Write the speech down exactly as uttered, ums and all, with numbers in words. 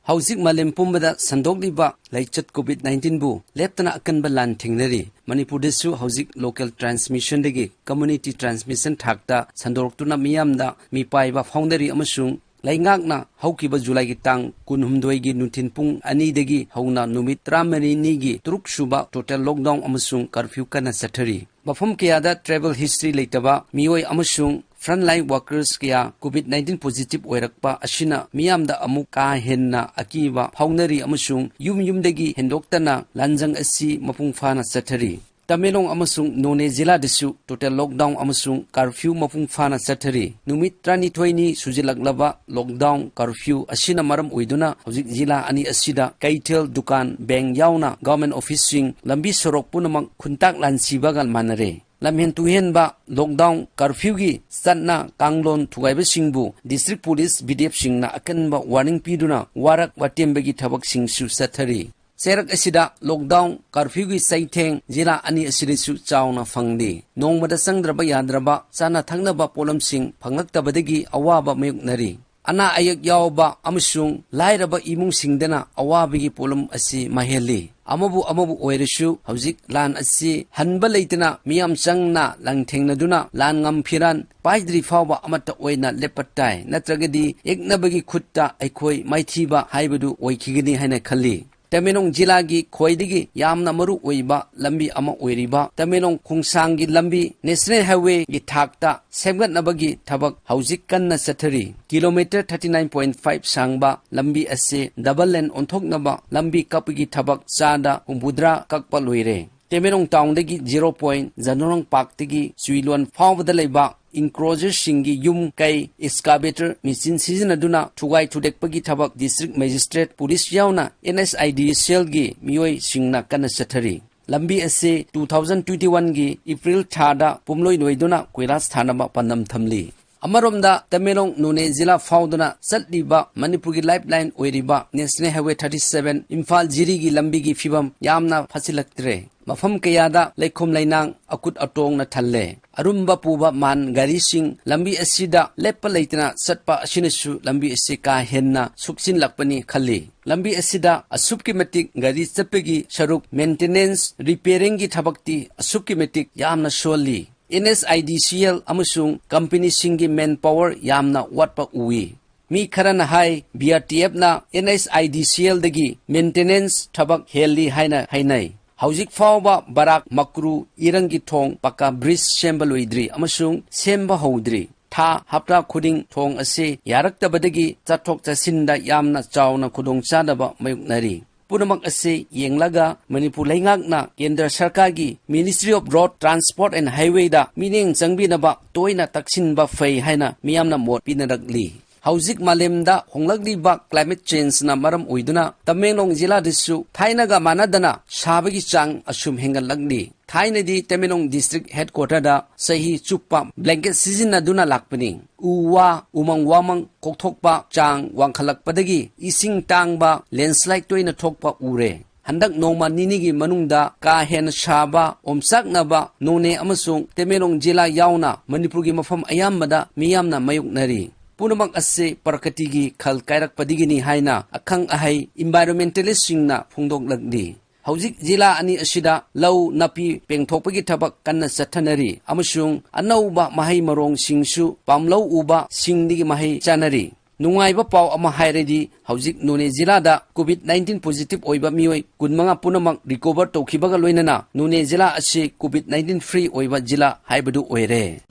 ꯍꯧꯖꯤꯛ ꯃꯥꯂꯦꯝ ꯄꯨꯝꯕꯗ ꯁꯟꯗꯣꯛꯂꯤꯕ ꯂꯥꯏꯆꯠ COVID nineteenꯕꯨ ꯂꯦꯞꯇꯅ ꯑꯀꯟꯕ ꯂꯥꯟ ꯊꯦꯡꯅꯔꯤ꯫ ꯃꯅꯤꯄꯨꯔꯗꯁꯨ ꯍꯧꯖꯤꯛ local transmissionꯗꯒꯤ community transmission ꯊꯥꯛꯇ ꯁꯟꯗꯣꯔꯛꯇꯨꯅ ꯃꯤꯌꯥꯝꯗ ꯃꯤꯄꯥꯏꯕ ꯐꯥꯎꯅꯔꯤ ꯑꯃꯁꯨꯡ ꯂꯩꯉꯥꯛꯅ ꯍꯧꯈꯤꯕ ꯖꯨꯂꯥꯏꯒꯤ ꯇꯥꯡ ꯀꯨꯟꯍꯨꯝꯗꯣꯏꯒꯤ ꯅꯨꯡꯊꯤꯜ ꯄꯨꯡ ꯑꯅꯤꯗꯒꯤ ꯍꯧꯅ ꯅꯨꯃꯤꯠ ꯇꯔꯥꯃꯔꯤꯅꯤꯒꯤ ꯇꯔꯨꯛ ꯁꯨꯕ total lockdown ꯑꯃꯁꯨꯡ curfew ꯀꯟꯅ ꯆꯠꯊꯔꯤ꯫ ꯃꯐꯝ ꯀꯌꯥꯗ travel history ꯂꯩꯇꯕ ꯃꯤꯑꯣꯏ ꯑꯃꯁꯨꯡ frontline workers ꯀꯌꯥ COVID nineteen positive ꯑꯣꯏꯔꯛꯄ ꯑꯁꯤꯅ ꯃꯤꯌꯥꯝꯗ ꯑꯃꯨꯛ ꯀꯥ ꯍꯦꯟꯅ ꯑꯀꯤꯕ ꯐꯥꯎꯅꯔꯤ ꯑꯃꯁꯨꯡ ꯌꯨꯝ ꯌꯨꯝꯗꯒꯤ ꯍꯦꯟꯗꯣꯛꯇꯅ ꯂꯥꯟꯖꯪ ꯑꯁꯤ ꯃꯄꯨꯡ ꯐꯥꯅ ꯆꯠꯊꯔꯤ꯫ ꯇꯃꯦꯡꯂꯣꯡ ꯑꯃꯁꯨꯡ ꯅꯣꯅꯦ ꯖꯤꯂꯥꯗꯁꯨ total lockdown ꯑꯃꯁꯨꯡ curfew ꯃꯄꯨꯡ ꯐꯥꯅ ꯆꯠꯊꯔꯤ꯫ ꯅꯨꯃꯤꯠ ꯇꯔꯥꯅꯤꯊꯣꯏꯅꯤ ꯁꯨꯖꯤꯜꯂꯛꯂꯕ lockdown curfew ꯑꯁꯤꯅ ꯃꯔꯝ ꯑꯣꯏꯗꯨꯅ ꯍꯧꯖꯤꯛ ꯖꯤꯂꯥ ꯑꯅꯤ ꯑꯁꯤꯗ ꯀꯩꯊꯦꯜ, ꯗꯨꯀꯥꯟ, bank ꯌꯥꯎꯅ government officeꯁꯤꯡ, ꯂꯝꯕꯤ ꯁꯣꯔꯣꯛ ꯄꯨꯝꯅꯃꯛ ꯈꯨꯟꯇꯥꯛ ꯂꯥꯟꯁꯤꯕꯒ ꯃꯥꯟꯅꯔꯦ꯫ ꯂꯝꯍꯦꯟ ꯇꯨꯍꯦꯟꯕ lockdown curfewꯒꯤ ꯆꯠꯅ ꯀꯥꯡꯂꯣꯟ ꯊꯨꯒꯥꯏꯕꯁꯤꯡꯕꯨ district police, BDFꯁꯤꯡꯅ ꯑꯀꯟꯕ warning ꯄꯤꯗꯨꯅ ꯋꯥꯔꯛ ꯋꯥꯇꯦꯝꯕꯒꯤ ꯊꯕꯛꯁꯤꯡꯁꯨ ꯆꯠꯊꯔꯤ꯫ ꯆꯩꯔꯛ ꯑꯁꯤꯗ lockdown curfewꯒꯤ ꯆꯩꯊꯦꯡ ꯖꯤꯂꯥ ꯑꯅꯤ ꯑꯁꯤꯗꯁꯨ ꯆꯥꯎꯅ ꯐꯪꯂꯤ꯫ ꯅꯣꯡꯃꯗ ꯆꯪꯗ꯭ꯔꯕ ꯌꯥꯗ꯭ꯔꯕ ꯆꯥꯅ ꯊꯛꯅꯕ ꯄꯣꯠꯂꯝꯁꯤꯡ ꯐꯪꯂꯛꯇꯕꯗꯒꯤ ꯑꯋꯥꯕ ꯃꯥꯌꯣꯛꯅꯔꯤ꯫ ꯑꯅꯥ ꯑꯌꯦꯛ ꯌꯥꯎꯕ ꯑꯃꯁꯨꯡ ꯂꯥꯏꯔꯕ ꯏꯃꯨꯡꯁꯤꯡꯗꯅ ꯑꯋꯥꯕꯒꯤ ꯄꯣꯠꯂꯨꯝ ꯑꯁꯤ ꯃꯥꯏꯍꯜꯂꯤ꯫ ꯑꯃꯕꯨ ꯑꯃꯕꯨ ꯑꯣꯏꯔꯁꯨ ꯍꯧꯖꯤꯛ ꯂꯥꯟ ꯑꯁꯤ ꯍꯟꯕ ꯂꯩꯇꯅ ꯃꯤꯌꯥꯝ ꯆꯪꯅ ꯂꯥꯟꯊꯦꯡꯅꯗꯨꯅ ꯂꯥꯟ ꯉꯝ ꯐꯤꯔꯥꯟ ꯄꯥꯏꯗ꯭ꯔꯤ ꯐꯥꯎꯕ ꯑꯃꯠꯇ ꯑꯣꯏꯅ ꯂꯦꯞꯄ ꯇꯥꯏ, ꯅꯠꯇ꯭ꯔꯒꯗꯤ ꯌꯦꯛꯅꯕꯒꯤ ꯈꯨꯠꯇ ꯑꯩꯈꯣꯏ ꯃꯥꯏꯊꯤꯕ ꯍꯥꯏꯕꯗꯨ ꯑꯣꯏꯈꯤꯒꯅꯤ ꯍꯥꯏꯅ ꯈꯜꯂꯤ꯫ ꯇꯃꯦꯡꯂꯣꯡ ꯖꯤꯂꯥꯒꯤ ꯈ꯭ꯋꯥꯏꯗꯒꯤ ꯌꯥꯝꯅ ꯃꯔꯨ ꯑꯣꯏꯕ ꯂꯝꯕꯤ ꯑꯃ ꯑꯣꯏꯔꯤꯕ ꯇꯃꯦꯡꯂꯣꯡ ꯈꯣꯡꯁꯥꯡꯒꯤ ꯂꯝꯕꯤ National Highwayꯒꯤ ꯊꯥꯛꯇ ꯁꯦꯝꯒꯠꯅꯕꯒꯤ ꯊꯕꯛ ꯍꯧꯖꯤꯛ ꯀꯟꯅ ꯆꯠꯊꯔꯤ꯫ Kilometre thirty nine point five ꯁꯥꯡꯕ ꯂꯝꯕꯤ ꯑꯁꯤ double lane ꯑꯣꯟꯊꯣꯛꯅꯕ ꯂꯝꯕꯤ ꯀꯛꯄꯒꯤ ꯊꯕꯛ ꯆꯥꯗ ꯍꯨꯝꯐꯨꯇꯔꯥ ꯀꯛꯄ ꯂꯣꯏꯔꯦ꯫ ꯇꯃꯦꯡꯂꯣꯡ townꯗꯒꯤ zero point ꯖꯅꯣꯔꯣꯡ parkꯇꯒꯤ ꯆꯨꯏꯂꯣꯟ ꯐꯥꯎꯕꯗ ꯂꯩꯕ encroacherꯁꯤꯡꯒꯤ ꯌꯨꯝ ꯀꯩ excavator machine ꯁꯤꯖꯤꯟꯅꯗꯨꯅ ꯊꯨꯒꯥꯏ ꯊꯨꯗꯦꯛꯄꯒꯤ ꯊꯕꯛ district magistrate, police ꯌꯥꯎꯅ NHIDCLꯒꯤ ꯃꯤꯑꯣꯏꯁꯤꯡꯅ ꯀꯟꯅ ꯆꯠꯊꯔꯤ꯫ ꯂꯝꯕꯤ ꯑꯁꯤ two thousand twenty oneꯒꯤ April ꯊꯥꯗ ꯄꯨꯝꯂꯣꯏ ꯂꯣꯏꯗꯨꯅ ꯀꯣꯏꯂꯥꯁ ꯊꯥꯅꯕ ꯄꯥꯟꯗꯝ ꯊꯝꯂꯤ꯫ ꯑꯃꯔꯣꯝꯗ ꯇꯃꯦꯡꯂꯣꯡ ꯅꯣꯅꯦ ꯖꯤꯂꯥ ꯐꯥꯎꯗꯨꯅ ꯆꯠꯂꯤꯕ ꯃꯅꯤꯄꯨꯔꯒꯤ lifeline ꯑꯣꯏꯔꯤꯕ National Highway thirty seven Imphal ꯖꯤꯔꯤꯒꯤ ꯂꯝꯕꯤꯒꯤ ꯐꯤꯕꯝ ꯌꯥꯝꯅ ꯐꯠꯁꯤꯜꯂꯛꯇ꯭ꯔꯦ꯫ ꯃꯐꯝ ꯀꯌꯥꯗ ꯂꯩꯈꯣꯝ ꯂꯩꯅꯥꯡ ꯑꯀꯨꯠ ꯑꯇꯣꯡꯅ ꯊꯜꯂꯦ꯫ ꯑꯔꯨꯝꯕ ꯄꯨꯕ ꯃꯥꯟ ꯒꯥꯔꯤꯁꯤꯡ ꯂꯝꯕꯤ ꯑꯁꯤꯗ ꯂꯦꯞꯄ ꯂꯩꯇꯅ ꯆꯠꯄ ꯑꯁꯤꯅꯁꯨ ꯂꯝꯕꯤ ꯑꯁꯤ ꯀꯥ ꯍꯦꯟꯅ ꯁꯨꯛꯆꯤꯜꯂꯛꯄꯅꯤ ꯈꯜꯂꯤ꯫ ꯂꯝꯕꯤ ꯑꯁꯤꯗ ꯑꯁꯨꯛꯀꯤ ꯃꯇꯤꯛ ꯒꯥꯔꯤ ꯆꯠꯄꯒꯤ ꯁꯔꯨꯛ maintenance, repairingꯒꯤ ꯊꯕꯛꯇꯤ ꯑꯁꯨꯛꯀꯤ ꯃꯇꯤꯛ ꯌꯥꯝꯅ ꯁꯣꯜꯂꯤ꯫ NHIDCL ꯑꯃꯁꯨꯡ ꯀꯝꯄꯅꯤꯁꯤꯡꯒꯤ manpower ꯌꯥꯝꯅ ꯋꯥꯠꯄ ꯎꯏ꯫ ꯃꯤ ꯈꯔꯅ ꯍꯥꯏ, BRTFꯅ NHIDCLꯗꯒꯤ maintenance ꯊꯕꯛ ꯍꯦꯜꯂꯤ ꯍꯥꯏꯅ ꯍꯥꯏꯅꯩ꯫ ꯍꯧꯖꯤꯛ ꯐꯥꯎꯕ ꯕꯔꯥꯛ ꯃꯀ꯭ꯔꯨ ꯏꯔꯪꯒꯤ ꯊꯣꯡ ꯄꯀꯥ bridge ꯁꯦꯝꯕ ꯂꯣꯏꯗ꯭ꯔꯤ ꯑꯃꯁꯨꯡ ꯁꯦꯝꯕ ꯍꯧꯗ꯭ꯔꯤ꯫ ꯊꯥ ꯍꯞꯇꯥ ꯈꯨꯗꯤꯡ ꯊꯣꯡ ꯑꯁꯤ ꯌꯥꯔꯛꯇꯕꯗꯒꯤ ꯆꯠꯊꯣꯛ ꯆꯠꯁꯤꯟꯗ ꯌꯥꯝꯅ ꯆꯥꯎꯅ ꯈꯨꯗꯣꯡꯆꯥꯗꯕ ꯃꯥꯌꯣꯛꯅꯔꯤ꯫ ꯄꯨꯝꯅꯃꯛ ꯑꯁꯤ ꯌꯦꯡꯂꯒ ꯃꯅꯤꯄꯨꯔ ꯂꯩꯉꯥꯛꯅ ꯀꯦꯟꯗ꯭ꯔ ꯁꯔꯀꯥꯔꯒꯤ Ministry of Road Transport and Highwayꯗ ꯃꯤꯠꯌꯦꯡ ꯆꯪꯕꯤꯅꯕ ꯇꯣꯏꯅ ꯇꯛꯁꯤꯟꯕ ꯐꯩ ꯍꯥꯏꯅ ꯃꯤꯌꯥꯝꯅ ꯃꯣꯠ ꯄꯤꯅꯔꯛꯂꯤ꯫ ꯍꯧꯖꯤꯛ ꯃꯥꯂꯦꯝꯗ ꯍꯣꯡꯂꯛꯂꯤꯕ climate changeꯅ ꯃꯔꯝ ꯑꯣꯏꯗꯨꯅ ꯇꯃꯦꯡꯂꯣꯡ ꯖꯤꯂꯥꯗꯁꯨ ꯊꯥꯏꯅꯒ ꯃꯥꯟꯅꯗꯅ ꯁꯥꯕꯒꯤ ꯆꯥꯡ ꯑꯁꯨꯝ ꯍꯦꯟꯒꯠꯂꯛꯂꯤ꯫ ꯊꯥꯏꯅꯗꯤ ꯇꯃꯦꯡꯂꯣꯡ district headquarterꯗ ꯆꯍꯤ ꯆꯨꯞꯄ blanket ꯁꯤꯖꯤꯟꯅꯗꯨꯅ ꯂꯥꯛꯄꯅꯤ꯫ ꯎ ꯋꯥ, ꯎꯃꯪ ꯋꯥꯃꯪ ꯀꯣꯛꯊꯣꯛꯄ ꯆꯥꯡ ꯋꯥꯡꯈꯠꯂꯛꯄꯗꯒꯤ ꯏꯁꯤꯡ ꯇꯥꯡꯕ, landslide ꯇꯣꯏꯅ ꯊꯣꯛꯄ ꯎꯔꯦ꯫ ꯍꯟꯗꯛ ꯅꯣꯡꯃ ꯅꯤꯅꯤꯒꯤ ꯃꯅꯨꯡꯗ ꯀꯥ ꯍꯦꯟꯅ ꯁꯥꯕ, ꯑꯣꯝꯆꯥꯛꯅꯕ ꯅꯣꯅꯦ ꯑꯃꯁꯨꯡ ꯇꯃꯦꯡꯂꯣꯡ ꯖꯤꯂꯥ ꯌꯥꯎꯅ ꯃꯅꯤꯄꯨꯔꯒꯤ ꯃꯐꯝ ꯑꯌꯥꯝꯕꯗ ꯃꯤꯌꯥꯝꯅ ꯃꯥꯌꯣꯛꯅꯔꯤ꯫ ꯄꯨꯝꯅꯃꯛ ꯑꯁꯤ ꯄ꯭ꯔꯀ꯭ꯔꯤꯇꯤꯒꯤ ꯈꯜ ꯀꯥꯏꯔꯛꯄꯗꯒꯤꯅꯤ ꯍꯥꯏꯅ ꯑꯈꯪ ꯑꯍꯩ environmentalistꯁꯤꯡꯅ ꯐꯣꯡꯗꯣꯛꯂꯛꯂꯤ꯫ ꯍꯧꯖꯤꯛ ꯖꯤꯂꯥ ꯑꯅꯤ ꯑꯁꯤꯗ ꯂꯧ ꯅꯥꯄꯤ ꯄꯦꯡꯊꯣꯛꯄꯒꯤ ꯊꯕꯛ ꯀꯟꯅ ꯆꯠꯊꯅꯔꯤ ꯑꯃꯁꯨꯡ ꯑꯅꯧꯕ ꯃꯍꯩ ꯃꯔꯣꯡꯁꯤꯡꯁꯨ ꯄꯥꯝꯂꯧ ꯎꯕ ꯁꯤꯡꯗꯒꯤ ꯃꯍꯩ ꯆꯥꯅꯔꯤ꯫ ꯅꯨꯡꯉꯥꯏꯕ ꯄꯥꯎ ꯑꯃ ꯍꯥꯏꯔꯗꯤ, ꯍꯧꯖꯤꯛ ꯅꯣꯅꯦ ꯖꯤꯂꯥꯗ COVID nineteen positive ꯑꯣꯏꯕ ꯃꯤꯑꯣꯏ ꯀꯨꯟꯃꯉꯥ ꯄꯨꯝꯅꯃꯛ recover ꯇꯧꯈꯤꯕꯒ ꯂꯣꯏꯅꯅ ꯅꯣꯅꯦ ꯖꯤꯂꯥ ꯑꯁꯤ COVID nineteen free ꯑꯣꯏꯕ ꯖꯤꯂꯥ ꯍꯥꯏꯕꯗꯨ ꯑꯣꯏꯔꯦ꯫